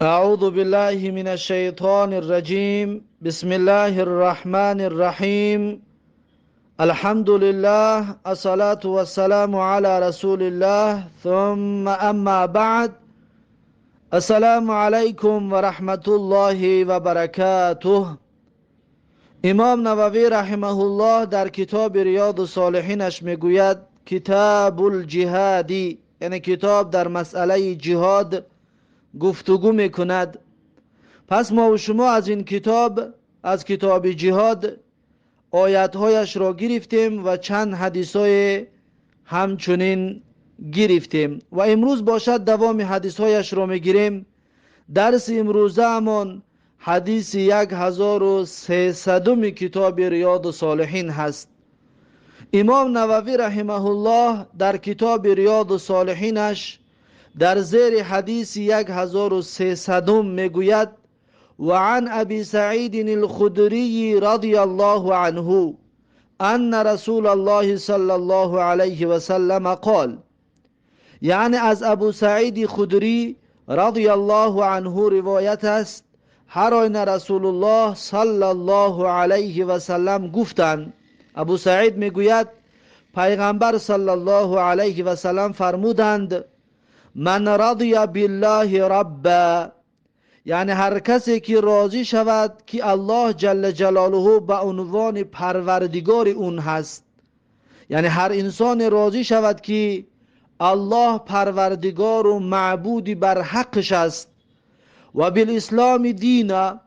أعوذ بالله من الشيطان الرجيم. بسم الله الرحمن الرحيم. الحمد لله، الصلاة والسلام على رسول الله، ثم أما بعد. السلام عليكم ورحمة الله وبركاته. امام نووی رحمه الله در کتاب ریاض الصالحینش میگوید کتاب الجهاد، یعنی کتاب در مسئله جهاد گفتگو میکند. پس ما و شما از این کتاب، از کتاب جهاد، آیتهایش را گرفتیم و چند حدیثهای همچنین گرفتیم و امروز باشد دوام حدیثهایش را میگیریم. درس امروزه همان حدیث 1300 کتاب ریاض الصالحین هست. امام نووی رحمه الله در کتاب ریاض الصالحینش در زیر حدیث 1300 میگوید: وعن ابی سعید الخدری رضی الله عنه ان رسول الله صلی الله علیه و سلم قال. یعنی از ابو سعید خدری رضی الله عنه روایت است، هر آینه رسول الله صلی الله علیه و سلم گفتند. ابو سعید میگوید پیغمبر صلی الله علیه و سلم فرمودند: من رضی بالله ربا، یعنی هر کسی که راضی شود که الله جل جلاله به عنوان پروردگار اون هست، یعنی هر انسان راضی شود که الله پروردگار و معبودی بر حقش است، و بالاسلام دینا،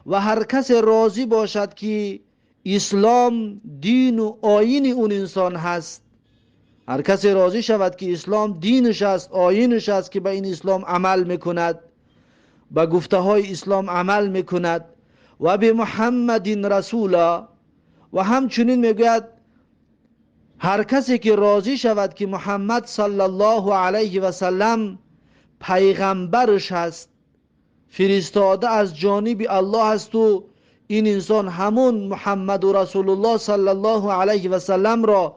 و هر کس راضی باشد که اسلام دین و آیین اون انسان هست، هر کسی راضی شود که اسلام دینش است، آیینش است، که به این اسلام عمل میکند، به گفته های اسلام عمل میکند، و به محمد رسولا، و همچنین میگوید هر کسی که راضی شود که محمد صلی الله علیه و سلم پیغمبرش است، فرستاده از جانب الله است و این انسان همون محمد و رسول الله صلی الله علیه و سلم را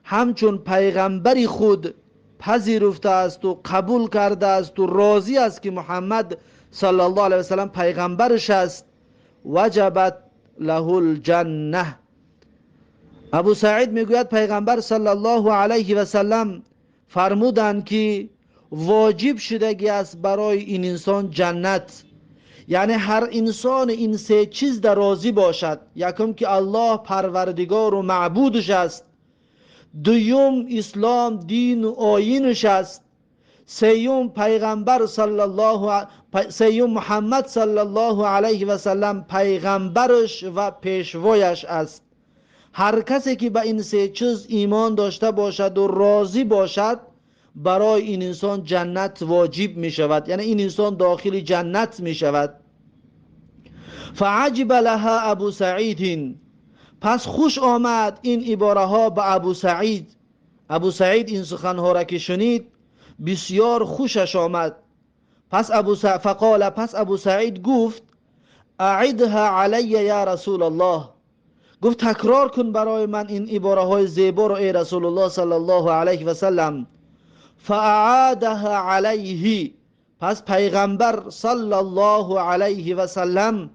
همچون پیغمبر خود پذیرفته است و قبول کرده است و راضی است که محمد صلی الله علیه و سلم پیغمبرش است، وجبت له الجنه. ابو سعید میگوید پیغمبر صلی الله علیه و سلم فرمودند که واجب شدگی است برای این انسان جنت. یعنی هر انسان این سه چیز در راضی باشد: یکم که الله پروردگار و معبودش است، دوم اسلام دین و آیینش است، سیوم پیغمبر صلی الله سیوم محمد صلی الله علیه و سلم پیغمبرش و پیشوایش است. هر کسی که به این سه چیز ایمان داشته باشد و راضی باشد، برای این انسان جنت واجب می شود، یعنی این انسان داخل جنت می شود. فعجب لها ابو سعید، پس خوش آمد این عباره ها به ابو سعید. ابو سعید این سخنها را که شنید بسیار خوشش آمد. پس ابو سعید فقال، پس ابو سعید گفت: اعدها علی یا رسول الله. گفت تکرار کن برای من این عباره های زیبا را ای رسول الله صلی الله علیه و سلم. فاعادها علیه، پس پیغمبر صلی الله علیه و سلم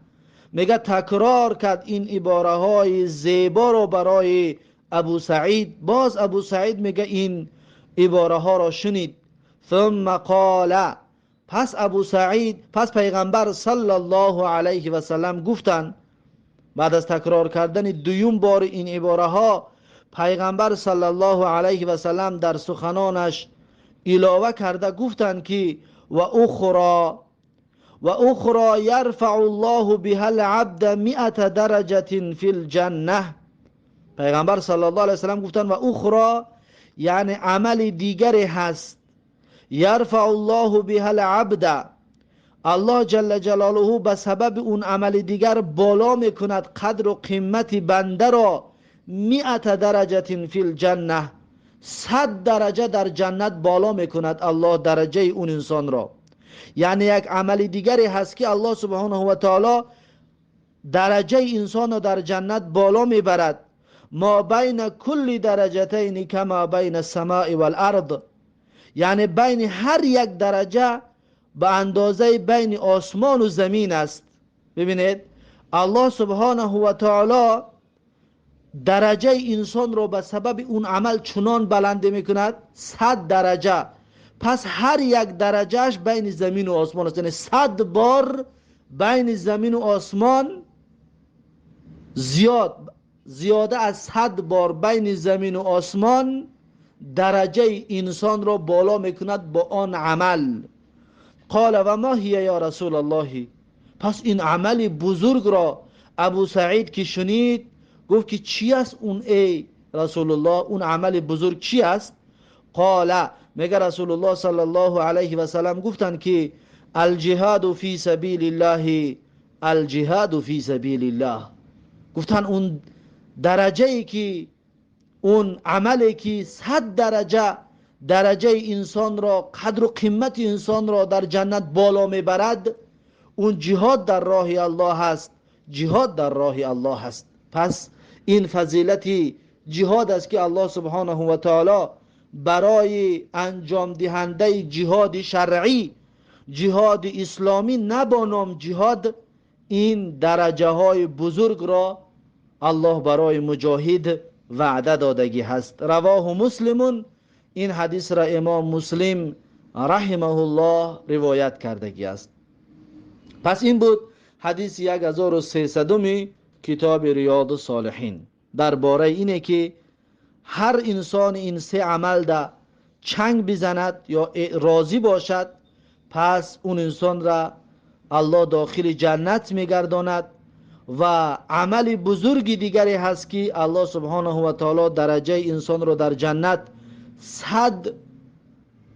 میگه تکرار کرد این عباره های زیبا رو برای ابو سعید. باز ابو سعید میگه این عباره ها را شنید. ثم قال، پس ابو سعید، پس پیغمبر صلی الله علیه و سلم گفتند، بعد از تکرار کردن دوم بار این عباره ها، پیغمبر صلی الله علیه و سلم در سخنانش علاوه کرده گفتند که و اخرى، و اخرى یرفع الله بها العبد 100 درجه فی الجنه. پیغمبر صلی الله علیه و سلم گفتند و اخرى، یعنی عمل دیگری هست، یرفع الله بها العبد، الله جل جلاله به سبب اون عمل دیگر بالا میکند قدر و قیمت بنده را، 100 درجه فی الجنه، 100 درجه در جنت بالا میکند الله درجه اون انسان را. یعنی یک عمل دیگری هست که الله سبحانه و تعالی درجه انسان را در جنت بالا میبرد. ما بین کل درجتین کما بین السماء والارض، یعنی بین هر یک درجه به اندازه بین آسمان و زمین است. ببینید الله سبحانه و تعالی درجه انسان را به سبب اون عمل چنان بلند میکند، 100 درجه. پس هر یک درجهش بین زمین و آسمان است، یعنی 100 بار بین زمین و آسمان زیاده از 100 بار بین زمین و آسمان درجه انسان را بالا میکند با آن عمل. قال و ما هی یا رسول الله. پس این عمل بزرگ را ابو سعید که شنید گفت که چی است اون ای رسول الله، اون عمل بزرگ چی است؟ قال، میگه رسول الله صلی الله علیه و سلم گفتند که الجهاد فی سبیل الله، الجهاد فی سبیل الله. گفتن اون درجه ای که اون عملی که 100 درجه درجه انسان را، قدر و قیمت انسان را در جنت بالا میبرد، اون جهاد در راه الله است، جهاد در راه الله است. پس این فضیلت جهاد است که الله سبحانه و تعالی برای انجام دهنده جهاد شرعی، جهاد اسلامی، نه با نام جهاد، این درجه های بزرگ را الله برای مجاهد وعده دادگی هست. رواه مسلم. این حدیث را امام مسلم رحمه الله روایت کردگی است. پس این بود حدیث 1300 کتاب ریاض الصالحین درباره اینه که هر انسان این سه عمل ده چنگ بزند یا راضی باشد، پس اون انسان را الله داخل جنت میگرداند. و عمل بزرگ دیگری هست که الله سبحانه و تعالی درجه انسان را در جنت 100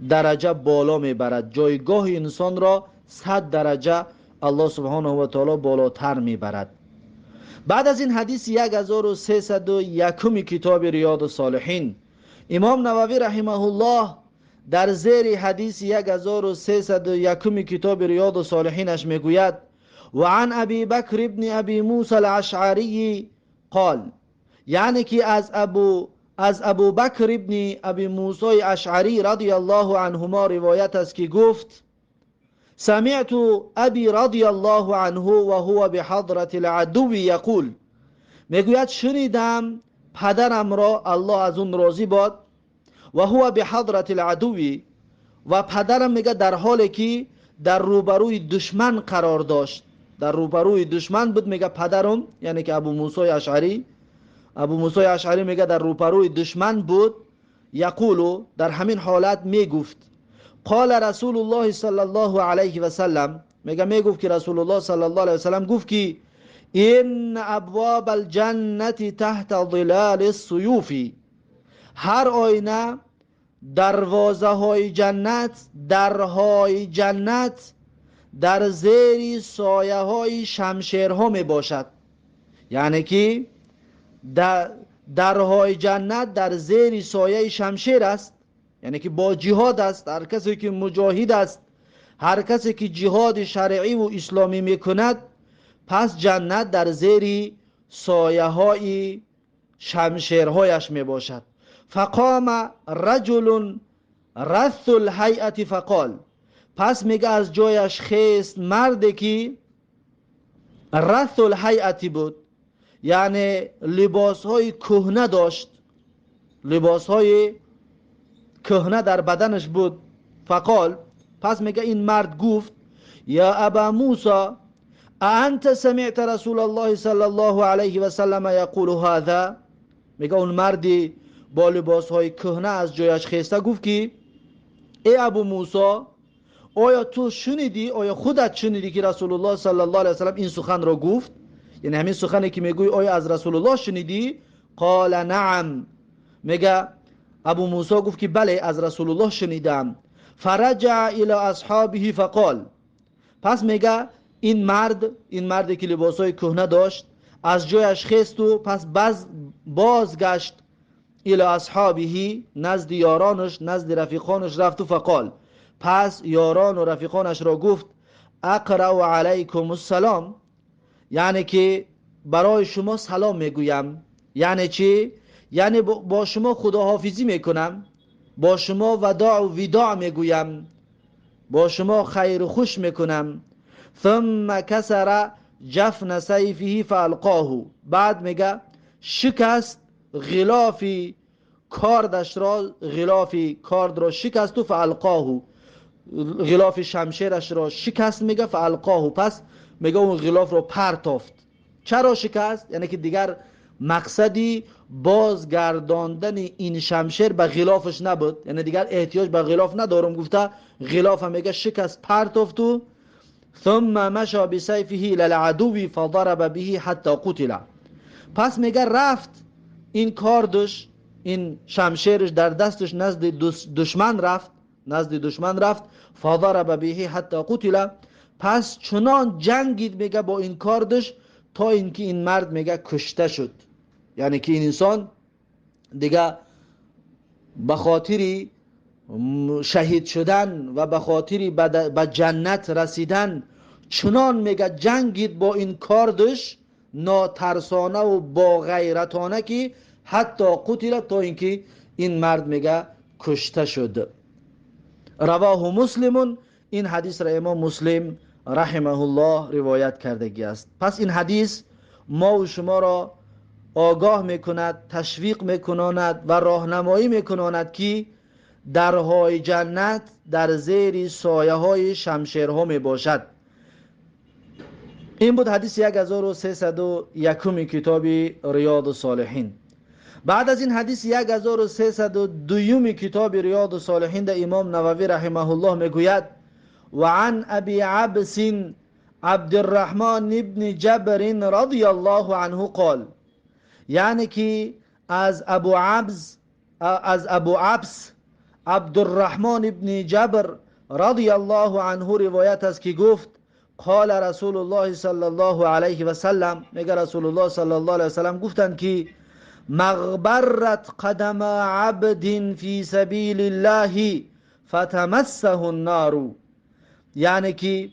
درجه بالا میبرد، جایگاه انسان را 100 درجه الله سبحانه و تعالی بالاتر میبرد. بعد از این حدیث 1301 کتاب ریاض الصالحین، امام نووی رحمه الله در زیر حدیث 1301 کتاب ریاض الصالحینش میگوید و عن ابی بکر ابن ابی موسی الاشعری قال، یعنی که از ابو بکر ابن ابی موسی اشعری رضی الله عنهما روایت است که گفت سمعت ابی رضی الله عنه و هو بحضرة العدو یقول، میگوید شنیدم پدرم را، الله از اون راضی باد، و هو بحضرة العدو، و پدرم میگه در حالی که در روبروی دشمن قرار داشت، در روبروی دشمن بود. میگه پدرم، یعنی که ابو موسی اشعری، ابو موسی اشعری میگه در روبروی دشمن بود. یقولو، در همین حالت میگفت قال رسول الله صلی الله علیه و سلم، میگه میگفت که رسول الله صلی الله علیه و سلم گفت که ان ابواب الجنة تحت ظلال السیوف، هر آینه دروازه های جنت، درهای جنت در زیر سایه های شمشیرها می باشد. یعنی که درهای جنت در زیر سایه شمشیر است، یعنی که با جهاد است. هر کسی که مجاهد است، هر کسی که جهاد شرعی و اسلامی میکند، پس جنت در زیر سایه های شمشیرهایش می باشد. فقام رجل رث الهیئة فقال، پس میگه از جایش خیست مردی که رث الهیئة بود، یعنی لباس های کهنه داشت، لباس های کهنه در بدنش بود. فقال، پس میگه این مرد گفت یا ابا موسی انت سمعت رسول الله صلی الله علیه و سلم یقول هذا؟ میگه اون مردی با لباس های کهنه از جایش خیسته گفت که ای ابو موسی، آیا تو شنیدی، آیا خودت شنیدی که رسول الله صلی الله علیه و سلم این سخن را گفت؟ یعنی همین سخنی که میگوی آیا از رسول الله شنیدی؟ قال نعم، میگه ابو موسی گفت که بله از رسول الله شنیدم. فرجع الى اصحابه فقال، پس میگه این مرد، این مردی که لباسای کهنه داشت از جایش خیست و پس بازگشت الى اصحابه، نزد یارانش، نزد رفیقانش رفت و فقال، پس یاران و رفیقانش را گفت اقرأ علیکم السلام، یعنی که برای شما سلام میگویم. یعنی چی؟ یعنی با شما خداحافظی میکنم، با شما وداع و وداع میگویم. با شما خیر خوش میکنم. ثم کسر جفن سیفه فالقاه. بعد میگه شکست غلافی کاردش را، غلافی کارد را شکست و فالقاه، غلاف شمشیرش را شکست میگه فالقاه. پس میگه اون غلاف را پرتافت. چرا شکست؟ یعنی که دیگر مقصدی بازگرداندن این شمشیر به غلافش نبود، یعنی دیگر احتیاج به غلاف ندارم گفته، غلاف هم میگه شکست پرتافت. و ثم مشى بسیفه الى العدو فضرب به حتی قتل. پس میگه رفت این کاردش، این شمشیرش در دستش نزد دشمن رفت، نزد دشمن رفت، فضرب به حتی قتل. پس چنان جنگید میگه با این کاردش تا اینکه این مرد میگه کشته شد. یعنی که این انسان دیگه به خاطر شهید شدن و به خاطر به جنت رسیدن چنان میگه جنگید با این کاردش ناترسانه و با غیرتانه که حتی قتل، تا اینکه این مرد میگه کشته شد. رواه مسلم. این حدیث را امام مسلم رحمه الله روایت کردگی است. پس این حدیث ما و شما را آگاه میکند، تشویق میکناند و راهنمایی میکناند که درهای جنت در زیر سایه های شمشیرها میباشد. این بود حدیث 1301 کتاب ریاض الصالحین. بعد از این حدیث 1302 کتاب ریاض الصالحین در امام نووی رحمه الله میگوید و عن ابی عبس عبد الرحمن ابن جبر رضی الله عنه قال، یعنی که از ابو عبس، از ابو عبس عبدالرحمن ابن جبر رضی الله عنه روایت است که گفت قال رسول الله صلی الله علیه و سلم، میگه رسول الله صلی الله علیه و سلم گفتند که مغبرت قدم عبد فی سبیل الله فتمسه النار، یعنی که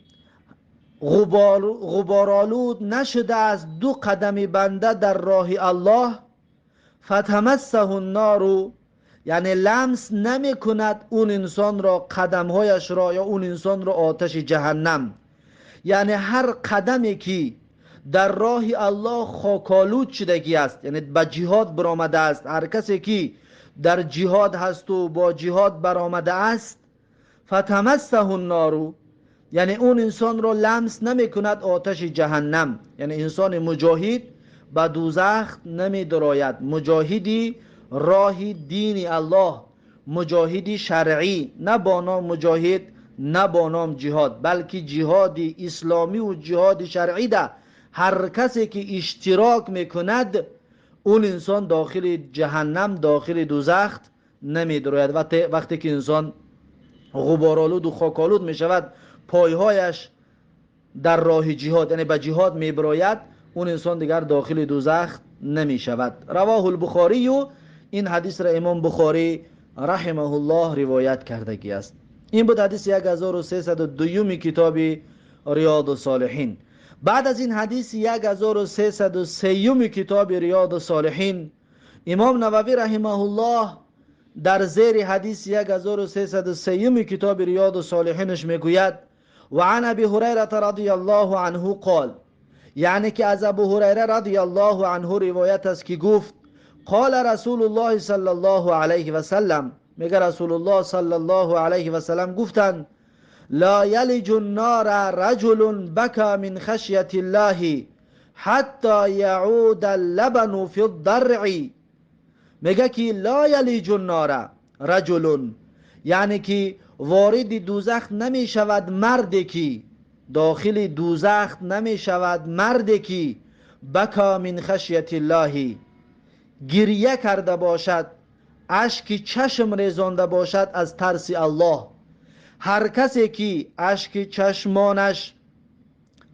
غبارآلود نشده از دو قدم بنده در راه الله، فتمسه النار، یعنی لمس نمی کند اون انسان را، قدمهایش را یا اون انسان را آتش جهنم. یعنی هر قدمی که در راه الله خاکالود شدگی است، یعنی به جهاد برآمده است، هر کسی که در جهاد هست و با جهاد برآمده است، فتمسه النار، یعنی اون انسان را لمس نمی کند آتش جهنم. یعنی انسان مجاهد به دوزخ نمی دراید، مجاهدی راه دین الله، مجاهدی شرعی، نه با نام مجاهد نه با نام جهاد، بلکه جهاد اسلامی و جهاد شرعی ده هر کسی که اشتراک میکند اون انسان داخل جهنم، داخل دوزخ نمی دراید. وقتی که انسان غبارآلود و خاک‌آلود می شود، پایهایش در راه جهاد، یعنی به جهاد می براید، اون انسان دیگر داخل دوزخ نمی شود. رواه البخاری. این حدیث را امام بخاری رحمه الله روایت کردگی است. این بود حدیث 1302 کتاب ریاض الصالحین. بعد از این حدیث 1303 کتاب ریاض الصالحین، امام نووی رحمه الله در زیر حدیث 1303 کتاب ریاض الصالحینش میگوید و عن ابی هریره رضی الله عنه قال، یعنی که از ابو هریره رضی الله عنه روایت است که گفت قال رسول الله صلی الله علیه و سلم، میگه رسول الله صلی الله علیه و سلم گفتند لا یلج النار رجل بکا من خشیت الله حتی یعود اللبن فی الضرع. میگه که لا یلج النار رجل، یعنی که وارد دوزخ نمی شود مردی که داخل دوزخ نمی شود مردی که بکا من خشیت الله، گریه کرده باشد، اشک چشم ریزانده باشد از ترس الله. هر کسی که اشک چشمانش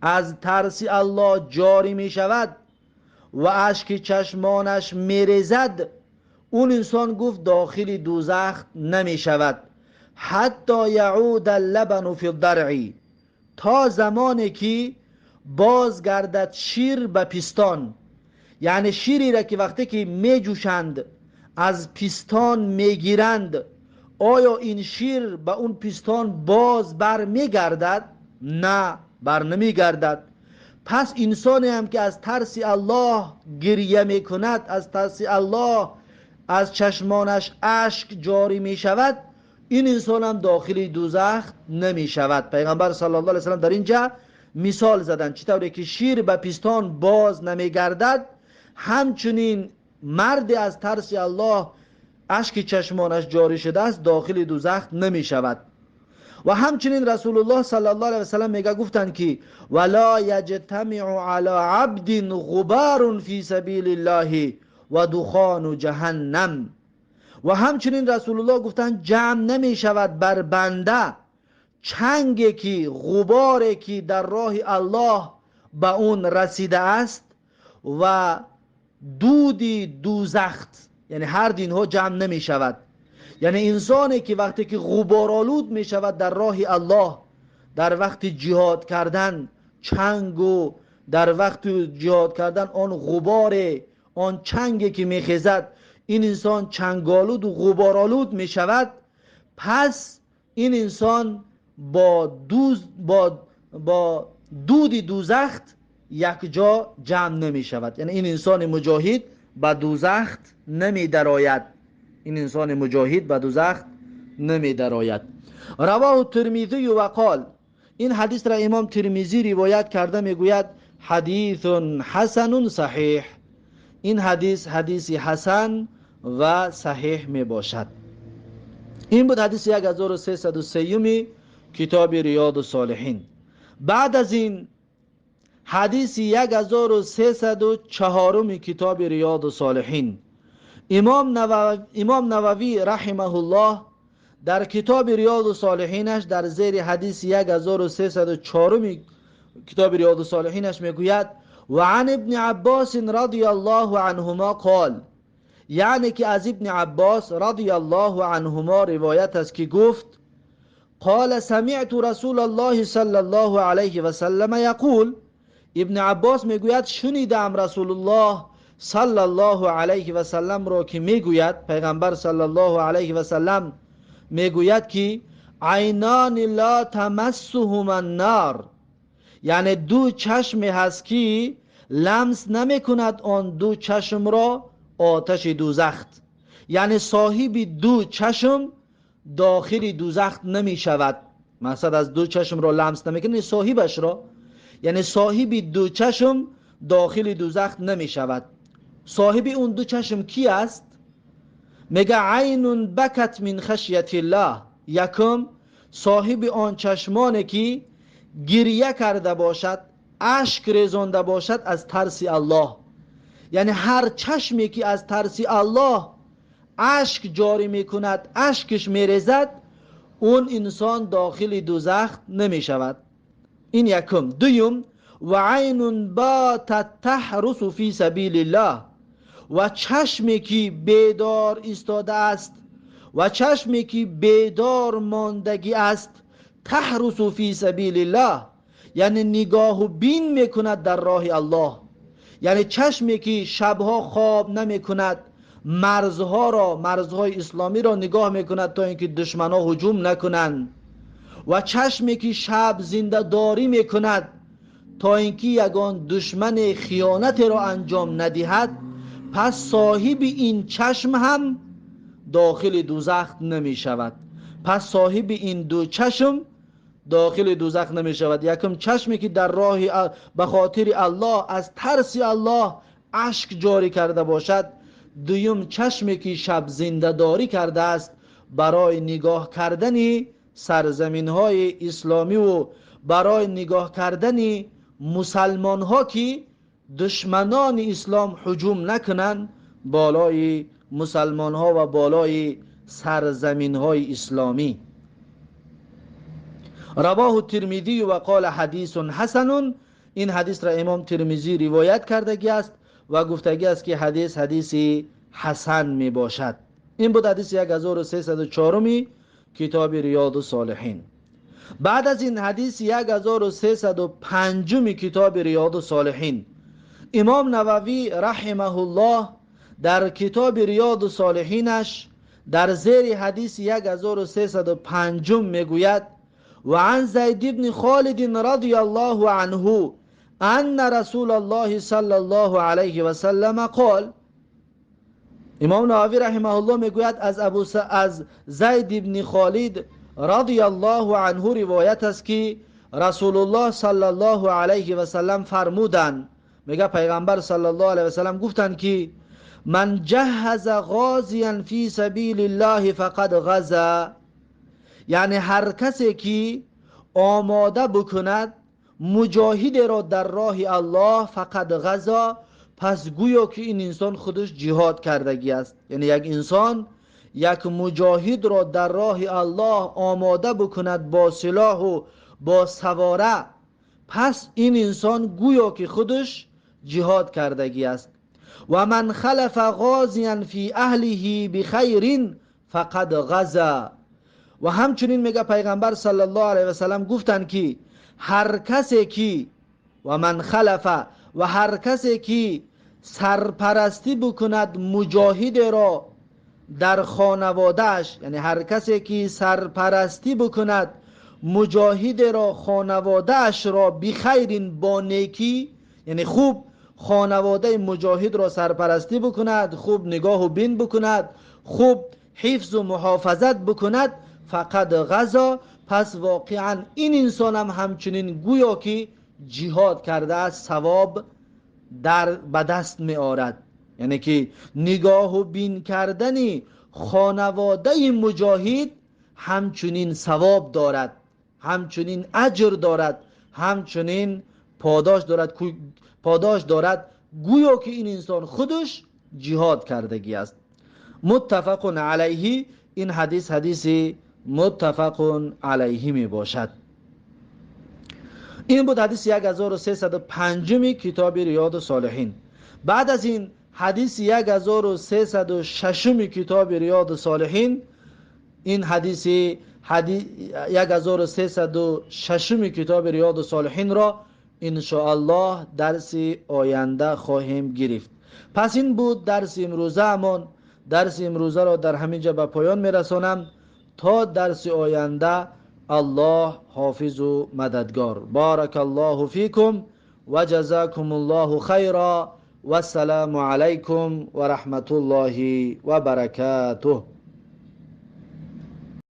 از ترس الله جاری می شود و اشک چشمانش می ریزد، اون انسان گفت داخل دوزخ نمی شود. حتی یعود اللبن فی الضرع، تا زمانی که بازگردد شیر به پستان، یعنی شیری را که وقتی که می جوشند از پستان می گیرند، Оё ин шир ба он пистон боз бар мегардад? Не, бар намегардад. Пас инсоне ҳам ки аз тарси Аллоҳ гиря мекунад, аз тарси Аллоҳ аз чашмонаш ашк ҷорӣ мешавад, ин инсон ҳам дохили дӯзах намешавад. Пайғамбар саллаллоҳу алайҳи васаллам дар инҷа мисол заданд, чӣ тавре ки шир ба пистон боз намегардад, ҳамчунин марде аз тарси Аллоҳ ашки чашмонаш ҷорӣ шудааст, дохили дӯзах намешавад. Ва ҳамчунин Расулуллоҳ саллаллоҳу алайҳи васаллам мега гуфтанд ки вала яҷтамиъу ала абдин ғубарун фи сабилиллаҳи ва духону ҷаҳаннам. Ва ҳамчунин Расулуллоҳ гуфтанд ҷамъ намешавад бар банда чанге ки ғуборе ки дар роҳи Аллоҳ ба он расидааст ва дуди дӯзахт, яъне ҳар ду инҳо ҷамъ намешавад. Яъне инсоне ки вақте ки ғуборолуд мешавад дар роҳи Аллоҳ, дар вақти ҷиҳод кардан чангу дар вақти ҷиҳод кардан он ғуборе, он чанге ки мехезад, ин инсон чанголуд ва ғуборолуд мешавад. Пас ин инсон бо дуди дӯзахт якҷо ҷамъ намешавад. Яъне ин инсони муҷоҳид ба дӯзахт намедарояд. Ин инсони муҷоҳид ба дӯзах намедарояд. Равоҳу Тирмизию ва қол, ин ҳадисро имом Тирмизӣ ривоят карда мегӯяд ҳадисун ҳасанун саҳиҳ. Ин ҳадис ҳадиси ҳасан ва саҳиҳ мебошад. Ин буд ҳадиси 1303 китоби Риёду Солиҳин. Баъд аз ин ҳадиси 1304 китоби Риёду Солиҳин имом Нававӣ раҳимаҳуллоҳ дар китоби Риёду Солиҳинаш дар зери ҳадиси 1304 китоби Риёду Солиҳинаш мегӯяд ва ан ибни Аббос радияллоҳу анҳумо қол, яъне ки аз ибни Аббос радияллоҳу анҳумо ривоят аст ки гуфт قال سمعت رسول الله صلى الله عليه وسلم يقول. ابن عباس میگوید شنیدم رسول الله صلی الله علیه و سلم را که میگوید، پیغمبر صلی الله علیه و سلم میگوید که عینان لا تمسهما النار، یعنی دو چشم هست که لمس نمیکند آن دو چشم را آتش دوزخت، یعنی صاحب دو چشم داخل دوزخت نمی شود. مقصد از دو چشم را لمس نمیکنه صاحبش را، یعنی صاحب دو چشم داخل دوزخت نمی شود. صاحب اون دو چشم کی است؟ میگه عین بکت من خشیت الله. یکم صاحب آن چشمانه که گریه کرده باشد، اشک ریزانده باشد از ترس الله، یعنی هر چشمی که از ترس الله اشک جاری میکند، اشکش میریزد، اون انسان داخل دوزخ نمیشود. این یکم. دوم و عین باتت تحرس فی سبیل الله، و چشمی که بیدار ایستاده است و چشمی که بیدار ماندگی است، تحرس فی سبیل الله، یعنی نگاه و بین میکند در راه الله، یعنی چشمی که شبها خواب نمیکند، مرزها را، مرزهای اسلامی را نگاه میکند تا اینکه دشمنها هجوم نکنند، و چشمی که شب زنده داری میکند تا اینکه یگان دشمن خیانت را انجام ندهد، پس صاحب این چشم هم داخل دوزخ نمی شود. پس صاحب این دو چشم داخل دوزخ نمی شود. یکم چشمی که در راه به خاطر الله از ترس الله اشک جاری کرده باشد، دویم چشمی که شب زنده داری کرده است برای نگاه کردن سرزمین های اسلامی و برای نگاه کردن مسلمان ها که دشمنان اسلام هجوم نکنند بالای مسلمان ها و بالای سرزمین های اسلامی. رواه الترمذی و قال حدیث حسن. این حدیث را امام ترمذی روایت کردگی است و گفتگی است که حدیث حدیث حسن می باشد. این بود حدیث 1304 کتاب ریاض الصالحین. بعد از این حدیث 1305 کتاب ریاض الصالحین، امام نووی رحمه الله در کتاب ریاض الصالحینش در زیر حدیث 1305 میگوید و عن زید بن خالد رضی الله عنه ان رسول الله صلی الله علیه و سلم قال. امام نووی رحمه الله میگوید از زید بن خالد رضی الله عنه روایت است که رسول الله صلی الله علیه و سلم فرمودند، میگه پیغمبر صلی الله علیه و سلم گفتند که من جهز غازیا فی سبیل الله فقد غزا، یعنی هر کسی که آماده بکند مجاهد را در راه الله فقد غزا، پس گویا که این انسان خودش جهاد کردگی است. یعنی یک انسان یک مجاهد را در راه الله آماده بکند با سلاح و با سواره، پس این انسان گویا که خودش جهاد کردگی است. و من خلف غازیا فی اهله بخیر فقد غزا. و همچنین میگه پیغمبر صلی الله علیه و سلم گفتند که هر کسی که و من خلف و هر کسی که سرپرستی بکند مجاهد را در خانوادهش، یعنی هر کسی که سرپرستی بکند مجاهد را خانوادهش را بخیر با نیکی، یعنی خوب خانواده مجاهد را سرپرستی بکند، خوب نگاه و بین بکند، خوب حفظ و محافظت بکند، فقد غزا، پس واقعا این انسان هم همچنین گویا که جهاد کرده است، ثواب در به دست می آرد. یعنی که نگاه و بین کردن خانواده مجاهد همچنین ثواب دارد، همچنین اجر دارد، همچنین پاداش دارد، پاداش دارد، گویا که این انسان خودش جهاد کردگی است. متفق علیه. این حدیث حدیث متفق علیه می باشد. این بود حدیث 1305 کتاب ریاض الصالحین. بعد از این حدیث 1306 کتاب ریاض الصالحین، این حدیث 1306 کتاب ریاض الصالحین را ان شاءالله درس آینده خواهیم گرفت. پس این بود درس امروزه امان. درس امروزه را در همینجا به پایان میرسانم. تا درس آینده الله حافظ و مددگار. بارک الله فیکم و جزاکم الله خیرا و السلام علیکم و رحمت الله و برکاته.